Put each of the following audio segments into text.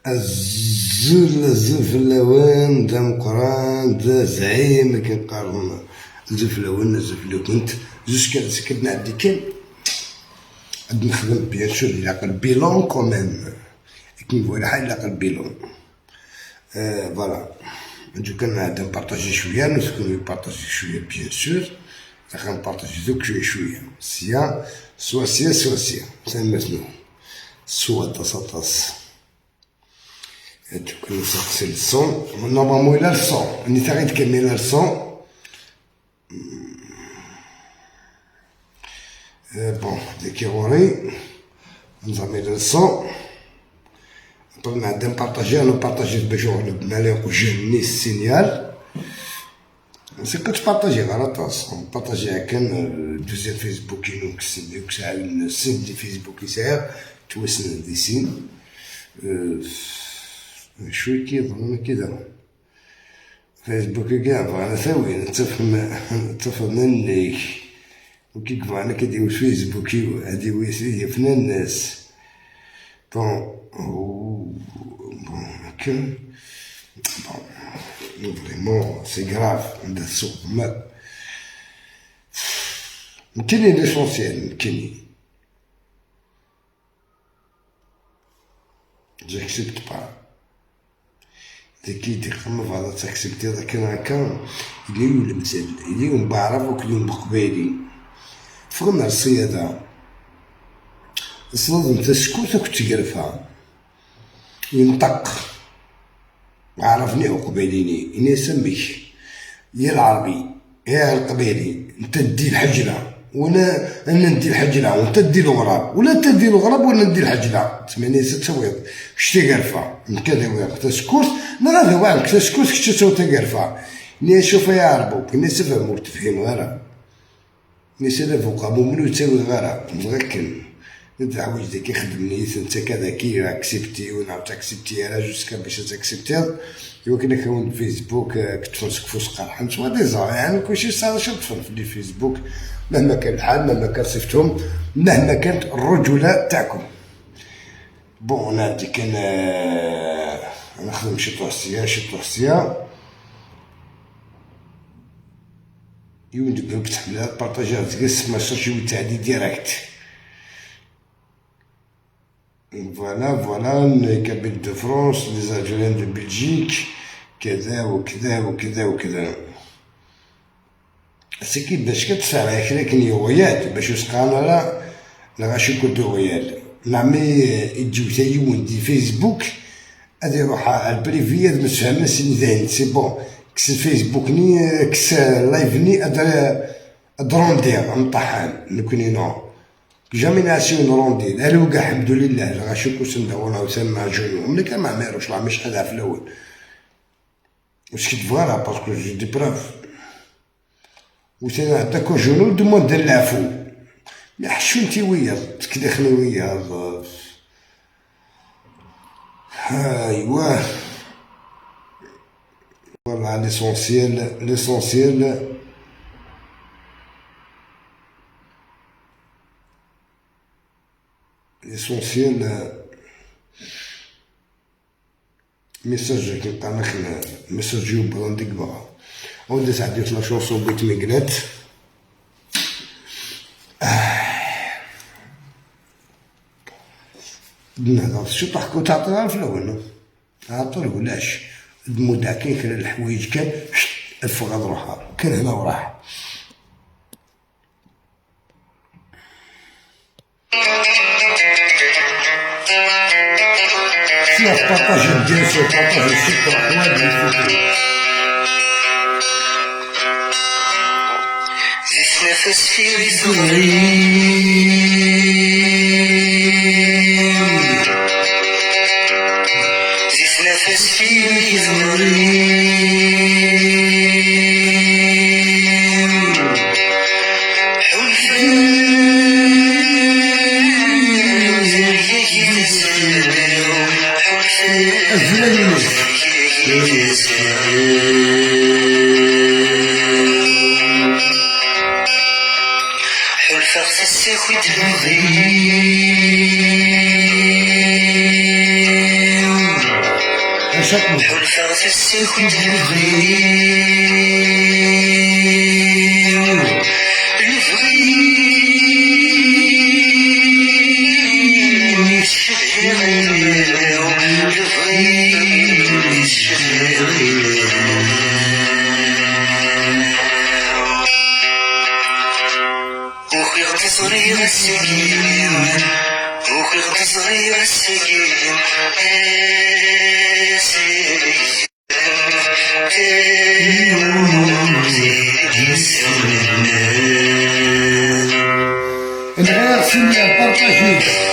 الزل الزفلاوان دا مقران دا زعيم كنقارن الزفلاوان الزفلا كنت جوج كنت نعدي كان عاد نخدم bien sûr الى قلبي bilan quand même كي نقول حاجة الى قلبي bilan. Voilà نجو كان عاد نبارطاجي شوية نسكن نبارطاجي شوية bien sûr نبارطاجي دوك شوية شوية سيا سوا سيا سوا سيا سامسنو سوا طاس دوك نسقسي ال son normalement الى ال son اني تا غير تكمل ال son. Bon ديكي غوري نزعم الى ال son طبعا عندنا نبارطاجي انا بارطاجيت باش مالي جاني ال signal سي كتبارطاجي غير طاس بارطاجي كان deuxième فيسبوك ينو كسن كسعاون السن دي فيسبوك يسعر توسن دي سين شوي كيظن كذا فيسبوك كاع بغانا ثاوي تفهم تفهم منك وكي كبغانا كيديرو فيسبوك هادي يفنى الناس. Bon bon كان bon vraiment c'est grave عند السوق ما كاين l'essentiel كاين j'accepte pas ذاك يخمم فوالا تاكسبتي ذاك هكا اللي المثال اللي يوم بعرف وكل بقبالي فغنا الصيادة صدم تسكوت كنت تقرفها ينطق عرفني وقباليني إني سميك يا العربي يا القبيلي انت دي الحجلة وانا انا ندي الحجلة وانت دي الغراب ولا انت دي الغراب وانا ندي الحجلة ثمانية ستة ويض شتي قرفة نكذا ويض تسكوت نغادي وعلك تسكوت كشتي تو تقرفة ني شوف يا عربو ني سفهم وتفهم غير ني سلف وقامو منو تساوي غير مغكن انت حوايج ديك يخدمني انت كذا كي اكسبتي ونعاود تاكسبتي راه جوسكا باش تاكسبتي ايوا كنا كون فيسبوك كتفرسك فوس قرحان سوا ديزا يعني كلشي صار شطفن في الفيسبوك مهما كان الحال مهما كان صفتهم مهما كانت الرجولة تاعكم. Bon انا عندي كان نخدم شي طوسيه شي طوسيه يوم دبا تحملها بارطاجيها تقص ما شي تاع direct. Voilà, voilà, les Kabyles de France, les Algériens de Belgique, كذا وكذا وكذا وكذا. سكي باش كتسارع كراكن يوغيات باش يسقانا لا لا غاشي كود غيال نعمي يجيو تا يون دي فيسبوك غادي يروح على ال privé متفاهمين سيني ذاين c'est bon كس الفيسبوك ني كس live ني ادروندي مطحان نكوني non jamais ناسيو نروندي لا كاع الحمد لله غاشي كوسن داونا وسام جونو ملي كان ما ميروش لا مش حدا في الاول واش كتبغى parce que j'ai des preuves وثاني عطاك جونو demande العفو ما حشونتي ويا تكدخني ويا ايوا voilà l'essentiel l'essentiel l'essentiel message كيبقى لك message يوب عندك بغا ودي سعديت la chanson بيت ميغلات نهضر شو طحكو تعطيها في الاول عطول ولاش المدة كاين كان الحوايج كان الفغاد روحها كان هنا وراح. سير بارطاجي bien sûr بارطاجي سير حوايج نفس في صغري زيت نفس في صغري حلفة حلفة السكوت الغيب الغيب وخيرت صغير السكين وخيرت صغير السكين نغير signal partager.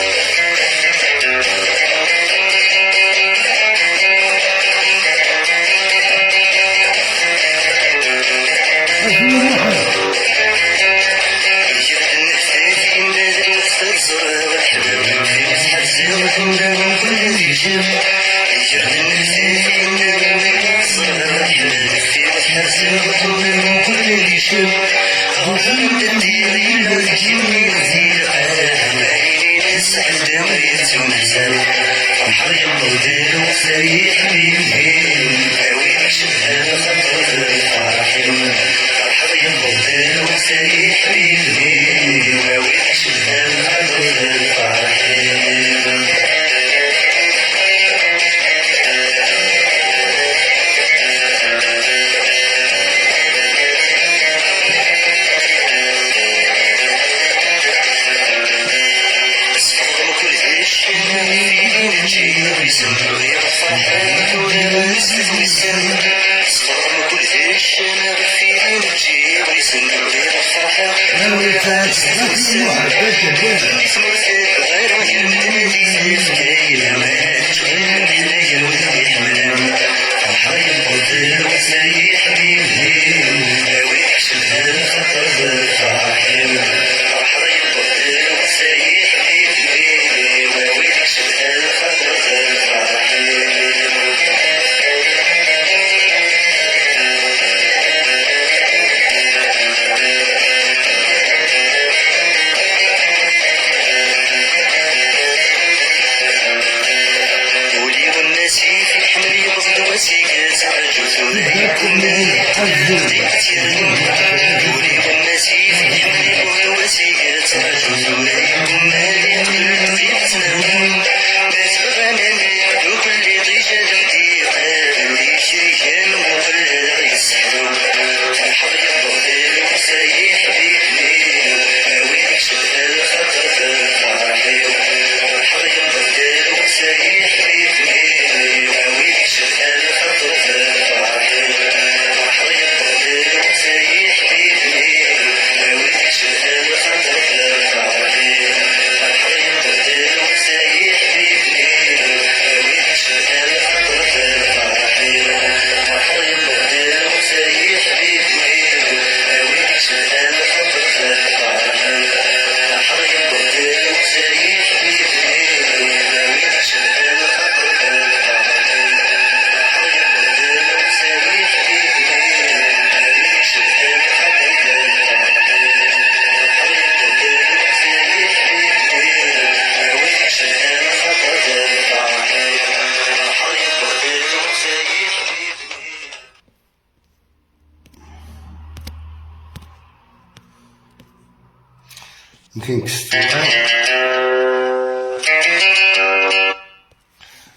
يمكن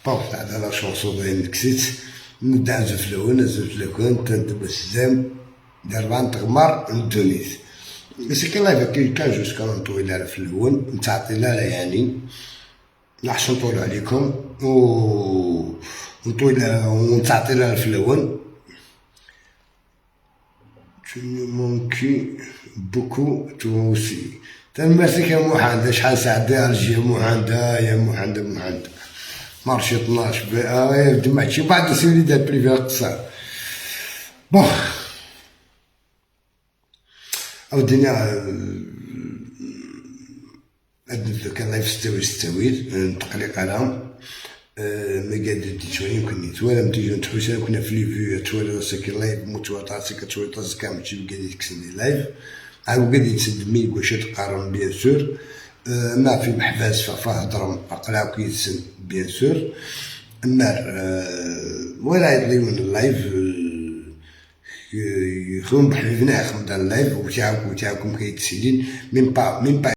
bon تاع la chanson باين كسيت نبدا نزف الاول نزف لكم تندب السلام دار تغمر ندونيس بس كي live كي كان juste كان طويل في الاول نتعطي لا يعني نحش نطول عليكم و نطول ونتعطي لها في الاول. Tu me manques beaucoup toi aussi. تنمسك يا محمد شحال ساعة الجي محمد يا محمد محمد مارشي 12 دمعتي بعد سيدي دار privé قصار. bon او الدنيا كان live ستاوي ستاوي تقليق على ما قاد شوية يمكن يتوالا متيجو نتحوس كنا في les vues توالا ساكي live متواطا ساكي تواطا سكا ماشي قاد يكسني live عاود قاد يتسد مي واش تقارن bien sûr ما في محباس فهضر عقلا كيتسن bien sûr اما ولا يطليون ال live يخدم بحبيبنا يخدم ال live وتاعكم كيتسلين même pas, même pas.